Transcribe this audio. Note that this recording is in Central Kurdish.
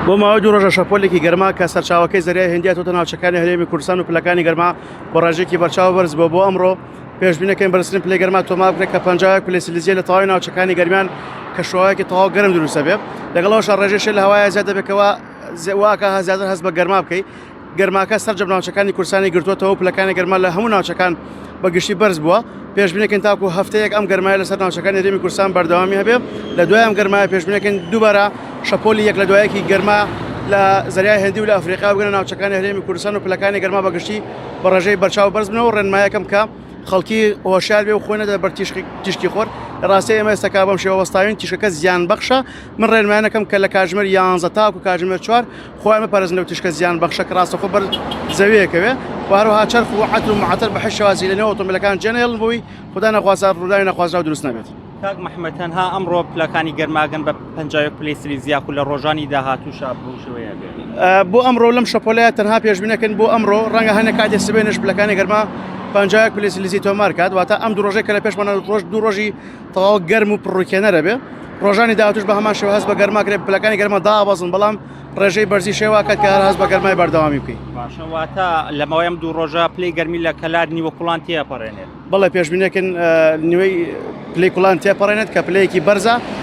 بۆ ماوەی دوو ڕۆژە شەپۆلێکی گەرما کە سەرچاوەکەی زەریای هندیە تۆتە ناوچەکانی هەرێمی کوردستان و پلەکانی گەرما بە ڕێژێکی بەرچاو بەرز بۆ بۆ ئەمڕۆ پێشبینەکەین بەرزترین پلەی گەرما تۆمار بکرێت کە 51 پلەی سلزیە لە تەواوی ناوچەکانی گەرمیان کە شەوایەکی تەواو گەرم دروستە بێ لەگەڵەوەش ڕێژەی شێ لە هەوایە زیاد دەبێت کەوا واکە زیاتر هەست بە گەرما بکەیت گەرماکە سەرجەم ناوچەکانی کوردستانی گرتووەتەوە و پلەکانی گەرما لە هەموو ناوچەکان بە گشتی بەرز بووە. پێشبینەکەین تاکو هەفتەیەک ئەم گەرمایە لەسەر ناوچەکانی هەرێمی کوردستان بەردەوامی هەبێ. لە دوای ئەم گەرمایە پێشبینەکەین دووبارە شەپۆلی یەک لە دوایەکی گەرما لە زەریای هندی و لە ئەفریقا بگەنە ناوچەکانی هەرێمی کوردستان و پلەکانی گەرما بە گشتی بە ڕێژەی بەرچاو بەرز بنەوە. ڕێنمایەکەم کە خەڵکی هۆشیار بێ و خۆی نەدە بەر تیشکی خۆر. لە ڕاستی ئێمە ئێستاکە بەم شێوە وەستاوین، تیشکەکە زیانبەخشە. من ڕێنمایەکەم کە لە کاتژمێر 11 تاکو کاتژمێر 4 خۆیان بپارێزن لەو تیشکە زیان بەخشە کە ڕاستەخۆ بەر زەویەکەوێ و هەروەها چەرخ و عەتر و معەتەر بە هەر شێوازی لەنێو ئۆتۆمبیلەکان جێنەهێڵن بۆی خودا نەخواستە ڕووداوی نەخوازراو دروست نەبێت. کاک محمد تەنها ئەمڕۆ پلەکانی گەرماگەن بە 51 پلەی سلیزی یاخود لە ڕۆژانی داهاتووشا بەو شێوەیە بێت؟ بۆ ئەمڕۆ لەم شەپۆلەیە تەنها پێشبینەکەن بۆ ئەمڕۆ ڕەنگە هەنێک کاتێ سبەینێش پلەکانی گەرما 51 پلەی سلیزی تۆمار کات واتە ئەم دوو ڕۆژەی کە لە پێشمانە ڕۆژ دوو ڕۆژی تەواو گەرم و پڕوکێنەرە بێ ڕۆژانی داهاتووش بە هەمان شێوە هەست بە گەرما کرێ پلەکانی گەرما دابەزن بەڵام ڕێژەی بەرزی شێوا کات کە هەر هەست بە گەرمای بەردەوامی بکەی. باشە واتە لە ماوەی ئەم دوو ڕۆژە پلەی گەرمی لە کەلار نیوە کوڵان تێپەڕێنێت؟ بەڵێ پێشبینەکەن نیوەی پلەی کوڵان تێپەڕێنێت کە پلەیەکی بەرزە.